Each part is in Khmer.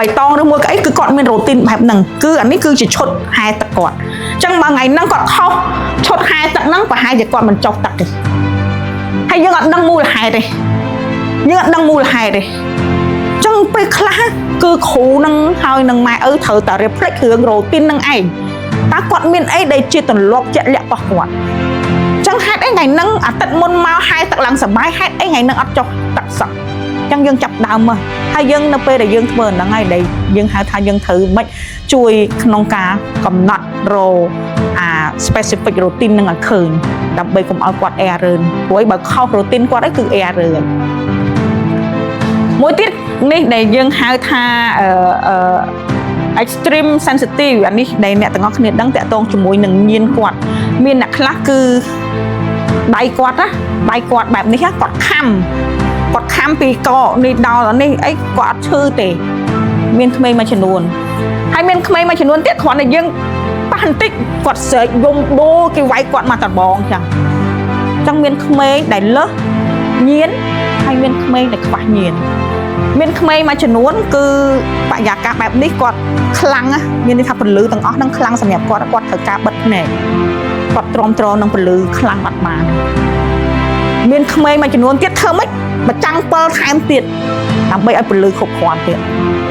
បៃតងឬមួយក៏អីគឺគាត់មាន routine បែបហ្នឹងគឺអានេះគឺជាឈុតហែទឹកគាត់អញ្ចឹងបើថ្ងៃហ្នឹងគាត់ខុសឈុតហែទឹកហ្នឹងប្រហែលជាគាត់មិនចុះទឹកទេហើយយើងអត់ដឹងមូលហេតុទេយើងអត់ដឹងមូលហេតុទេអញ្ចឹងពេលខ្លះគឺគ្រូនឹងហើយនឹងម៉ែឪត្រូវតែ reflect រឿង routine ហ្នឹងឯងតើគាត់មានអីដែលជាទម្លាប់ជាក់លាក់របស់គាត់ ចឹងហេតុអីថ្ងៃហ្នឹងអាទិត្យមុនមកហែទឹកឡើងសប្បាយហេតុអីថ្ងៃហ្នឹងអត់ចុះទឹកសោះចឹងយើងចាប់ដើមមកហើយយើងនៅពេលដែលយើងធ្វើអាហ្នឹងហើយដែលយើងហៅថាយើងត្រូវមិនជួយក្នុងការកំណត់រអា specific routine ហ្នឹងឲ្យឃើញដើម្បីកុំឲ្យគាត់ error ព្រោះអីបើខុស routine គាត់ឯងគឺ error ហើយមួយទៀតនេះដែលយើងហៅថាអឺអឺ extreme sensitive អានេះដែលអ្នកទាំងអស់គ្នាដឹងតាក់ទងជាមួយនឹងញៀនគាត់មានអ្នកខ្លះគឺដៃគាត់ណាដៃគាត់បែបនេះណាគាត់ខំគាត់ខំពីកនេះដល់នេះអីគាត់អត់ឈឺទេ មានក្មេងមួយចំនួនហើយមានក្មេងមួយចំនួនទៀតគ្រាន់តែយើងប៉ះបន្តិចគាត់ស្រែកយំដូរគេវាយគាត់មកតបងចឹងចឹងមានក្មេងដែលលើសញៀនហើយមានក្មេងដែលខ្វះញៀន មានក្មេងមួយចំនួនគឺបរិយាកាសបែបនេះគាត់ខ្លាំងណាស់មានន័យថាពន្លឺទាំងអស់ហ្នឹងខ្លាំងសម្រាប់គាត់គាត់ត្រូវការបិទភ្នែកគាត់ទ្រាំទ្រនឹងពន្លឺខ្លាំងអត់បានមានក្មេងមួយចំនួនទៀតធ្វើម៉េចបចាំងពិលថែមទៀតដើម្បីឲ្យពន្លឺគ្រប់គ្រាន់ទៀត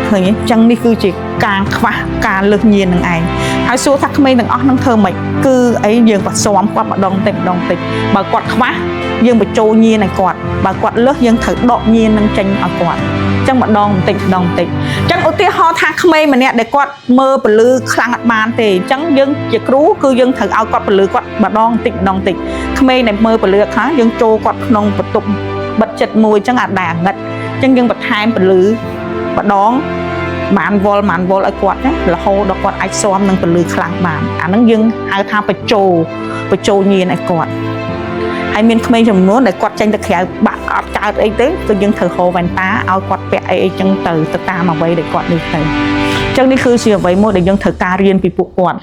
ឃើញទេអញ្ចឹងនេះគឺជាការខ្វះការលើសញៀននឹងឯងហើយសួរថាក្មេងទាំងអស់ហ្នឹងធ្វើម៉េចគឺអីយើងបន្ស៊ាំគាត់ម្ដងតិចម្ដងតិចបើគាត់ខ្វះយើងបញ្ចូលញៀនឲ្យគាត់បើគាត់លើសយើងត្រូវដកញៀននឹងចេញឲ្យគាត់ ចឹងម្ដងបន្តិចម្ដងបន្តិចអញ្ចឹងឧទាហរណ៍ថាក្មេងម្នាក់ដែលគាត់មើលពន្លឺខ្លាំងអត់បានទេអញ្ចឹងយើងជាគ្រូគឺយើងត្រូវឲ្យគាត់ពន្លឺគាត់ម្ដងបន្តិចម្ដងបន្តិចក្មេងដែលមើលពន្លឺខ្លាំងយើងចូលគាត់ក្នុងបន្ទប់បិទចិត្តមួយអញ្ចឹងអាដែរអាងឹតអញ្ចឹងយើងបន្ថែមពន្លឺម្ដង ម៉ានវល់ម៉ានវល់ឲ្យគាត់ណារហូតដល់គាត់អាចស៊ាំនឹងពន្លឺខ្លាំងបានអាហ្នឹងយើងហៅថាបញ្ចូលបញ្ចូលញៀនឲ្យគាត់ហើយមានក្មេងចំនួនដែលគាត់ចេញទៅក្រៅបាក់អត់កើតអីទេគឺយើងត្រូវហៅវ៉ែនតាឲ្យគាត់ពាក់អីអីចឹងទៅទៅតាមអ្វីដែលគាត់នេះទៅអញ្ចឹងនេះគឺជាអ្វីមួយដែលយើងត្រូវការរៀនពីពួកគាត់។